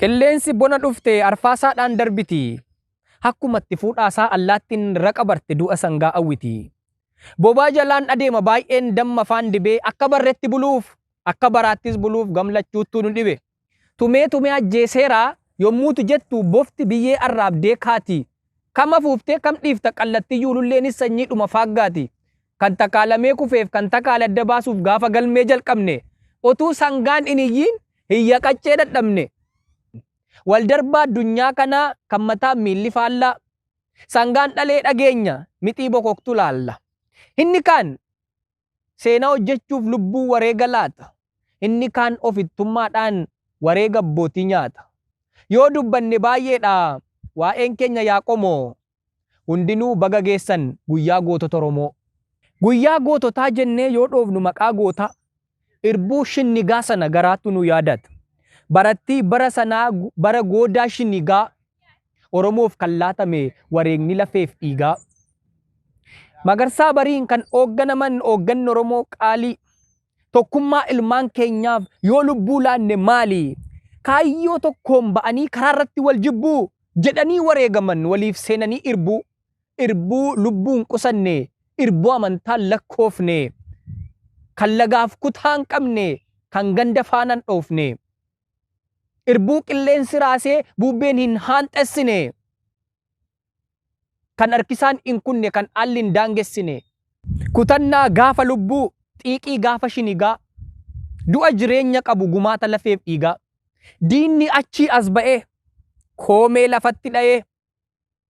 Qilleensi bona dhufte arfaasaadhaan darbiti. Akkumatti fuudhaasaa allaattiin raqa barte du'a sangaa awwiti. Bobaa jalaan adeema baay'een damma afaan dibee akka barretti buluuf akka baraattis buluuf gamlachuuttuu nu dhibe. Tumee tumee ajjeeseera yommuutu jettu bofti biyyee arraabdee kaati. Kam afuuftee kam dhiifta qallattiyyuu lulleenis sanyiidhuma faaggaati. Kan takaalamee kufeef kan takaale adda baasuuf gaafa galmee jalqabne otuu sangaan hin iyyiin hiyya qaccee dadhabne. Wal darbaa addunyaa kanaa kan mataan miilli faallaa. Sangaan dhalee dhageenya mixii bokoktu laalla. Inni kaan seenaa hojjechuuf lubbuu wareega laata. Inni kaan ofittummaadhaan wareega abbootii nyaata. Yoo dubbanne baay'eedha waa'een keenya yaa qomoo. Hundinuu baga geessan guyyaa gootota Oromoo. Guyyaa goototaa jennee yoo dhoofnu maqaa gootaa irbuu shinnigaa sana garaatu nu yaadata. Barattii bara sanaa bara goodaa shinigaa Oromoof kan laatame wareegni lafeef dhiigaa. Magarsaa Bariin kan hoogganaman hoogganni Oromoo qaalii. Tokkummaa ilmaan keenyaaf yoo lubbuu laanne maali? Kaayyoo tokkoon ba'anii karaa irratti wal jibbuu jedhanii wareegaman waliif seenanii irbuu. Irbuu lubbuu hin qusanne, irbuu amantaan lakkoofne, kan lagaaf kutaa hin qabne, kan ganda faana hin dhoofne. Irbuu qilleensi raasee bubbeen hin haanxessine. Kan harkisaan hin kunne, kan haalli hin daangessine. Kutannaa gaafa lubbuu, xiiqii gaafa shinigaa. Du'a jireenya qabu gumaata lafeef dhiigaa. Diinni achii as ba'ee, koomee lafatti dha'ee,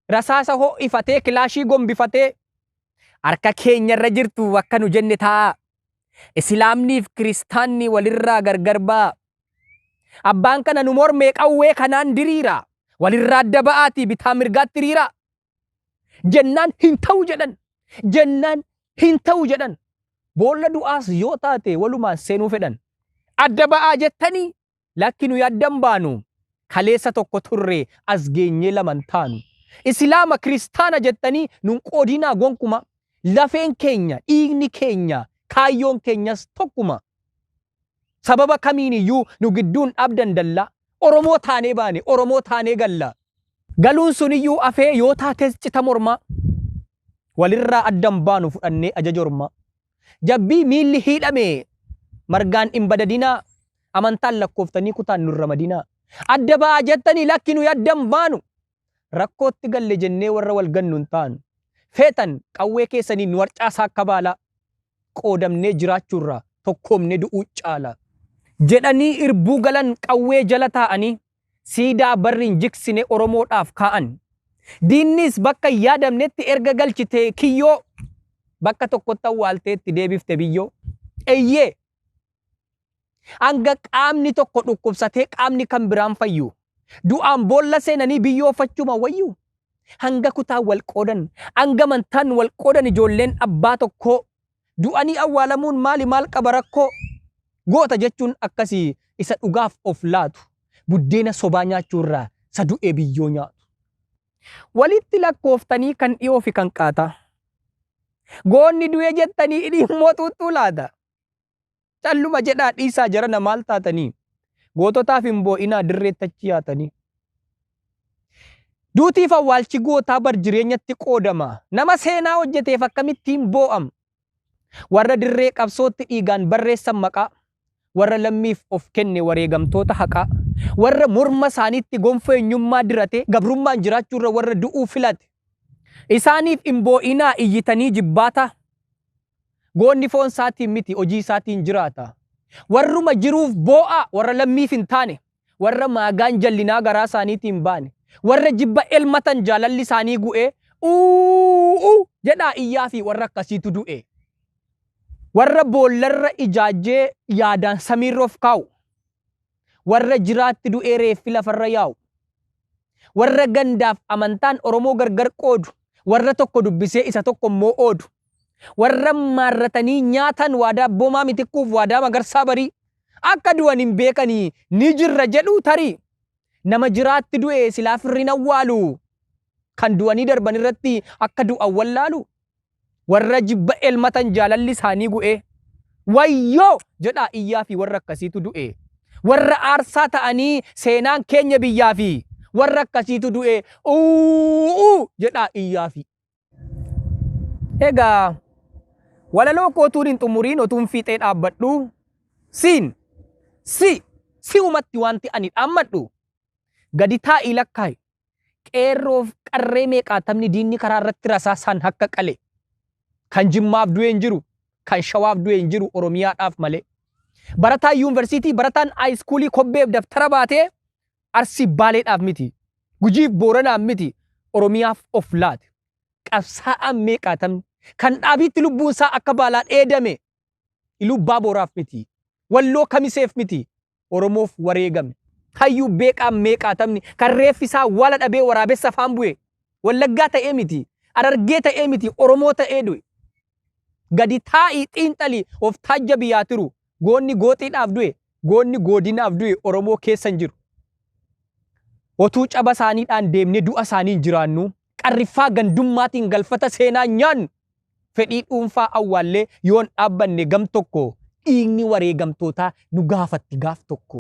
rasaasa ho'ifatee, kilaashii gombifatee, harka keenyarra jirtu akka nu jenne ta'a. Islaamniif kiristaanni walirraa gargar ba'a. Abbaan kana nu mormee qawwee kanaan diriira. Walirraa adda ba'aatii bitaa mirgaatti hiriira. Jennaan hin ta'u jedhan. Jennaan hin ta'u jedhan. Boolla du'aas yoo taate walumaan seenuu fedhan. Adda ba'aa jettanii lakki nuyi adda hin baanu. Kaleessa tokko turre as geenyee lama hin taanu. Islaama kiristaana jettanii nun qoodinaa gonkuma. Lafeen keenya, dhiigni keenya, kaayyoon keenyas tokkuma. Sababa kamiin iyyuu nu gidduun dhaabdan dallaa. Oromoo taanee baane, Oromoo taanee galla. Galuun suniyyuu afee yoo taates cita mormaa. Walirraa adda hin baanu fudhannee ajaja ormaa. Jabbii miilli hiidhame margaan hin badadinaa. Amantaan lakkooftanii kutaan nun ramadinaa. Adda ba'aa jettanii lakki nuyi adda hin baanu. Rakkootti galle jennee warra wal gannu hin taanu. Feetan qawwee keessaniin nu harcaasaa akka baalaa. Qoodamnee jiraachuurraa tokkoomnee du'uu caala. Jedhanii irbuu galan qawwee jala taa'anii siidaa barri hin jigsine Oromoodhaaf kaa'an. Diinnis bakka hin yaadamnetti erga galchitee kiyyoo bakka tokkotti awwaaltee itti deebifte biyyoo. Eyyee! Hanga qaamni tokko dhukkubsatee qaamni kan biraan fayyu. Du'aan boolla seenanii biyyoo uffachuma wayyu. Hanga kutaan wal qoodan, hanga amantaan wal qoodan ijoolleen abbaa tokkoo du'anii awwaalamuun maali maal qaba rakkoo? Goota jechuun akkasii isa dhugaaf of laatu. Buddeena sobaa nyaachuurraa isa du'ee biyyoo nyaatu. Walitti lakkooftanii kan dhiyoo fi kan qaataa. Goonni du'e jettanii hidhii immoo xuuxxuu laata. Calluma jedhaa dhiisaa jarana maal taatanii? Goototaaf hin boo'inaa dirreetti achi yaatanii. Duutiif awwaalchi gootaa bar jireenyatti qoodama. Nama seenaa hojjeteef akkamittiin boo'am? Warra dirree qabsootti dhiigaan barreessan maqaa. Warra lammiif of kenne wareegamtoota haqaa. Warra morma isaaniitti gonfoo eenyummaa dirate gabrummaan jiraachuurra warra du'uu filate. Isaaniif hin boo'inaa iyyitanii jibbaataa. Goonni foon isaatiin miti hojii isaatiin jiraata. Warruma jiruuf boo'aa warra lammiif hin taane, warra maagaan jallinaa garaa isaaniitiin baane, warra jibba elmatan jaalalli isaanii gu'ee uuu jedhaa iyyaa fi warra akkasiitu du'e. Warra boollarra ijaajjee yaadaan samiirra of kaa'u. Warra jiraatti du'ee reeffi lafarra yaa'u. Warra gandaaf amantaan Oromoo gargar qoodu. Warra tokko dubbisee isa tokko immoo oodu. Warra maarratanii nyaatan waadaa Abboomaa Mitikkuuf waadaa Magarsaa Barii. Akka du'an hin beekanii ni jirra jedhuu tarii. Nama jiraatti du'e silaa firri hin awwaalu. Kan du'anii darban irratti akka du'an wallaalu. Warra jibba elmatan jaalalli isaanii gu'ee. Wayyoo! jedhaa iyyaa fi warra akkasiitu du'e. Warra aarsaa ta'anii seenaan keenya biyyaafi warra akkasiitu du'e uuu jedhaa iyyaafi. Egaa walaloo kootuun hin xumuriin otuun fiixee dhaabbadhu siin si si'umatti wanti ani dhaammadhu gadi taa'ii lakkaa'i qeerroof qarree meeqaatamni diinni karaa irratti rasaasaan akka qale kan Jimmaaf du'e hin jiru, kan Shawaaf du'e hin jiru, Oromiyaadhaaf malee. Barataan yuunivarsiitii, barataan haayiskuulii kobbeef daftara baatee Arsii Baaleedhaaf miti, Gujiif Booranaaf miti, Oromiyaaf of laate. Qabsaa'aan meeqaatamni kan dhaabiitti lubbuun isaa akka baalaa dheedame Iluubbaa Booraaf miti, Walloo Kamiseef miti, Oromoof wareegame. Hayyuu beeqaan meeqaatamni kan reeffi isaa awwaala dhabee waraabessa afaan bu'e Wallaggaa ta'ee miti, Harargee ta'ee miti, Oromoo ta'ee du'e. Gadi taa'ii xiinxali of taajjabi yaa tiru. Goonni gooxiidhaaf du'e, goonni goodinaaf du'e Oromoo keessa hin jiru. Otuu caba isaaniidhaan deemnee du'a isaaniin jiraannu, qarriffaa gandummaatiin galfata seenaa nyaannu, fedhii dhuunfaa awwaallee yoon dhaabbanne gam tokko dhiigni wareegamtootaa nu gaafatti gaaf tokko.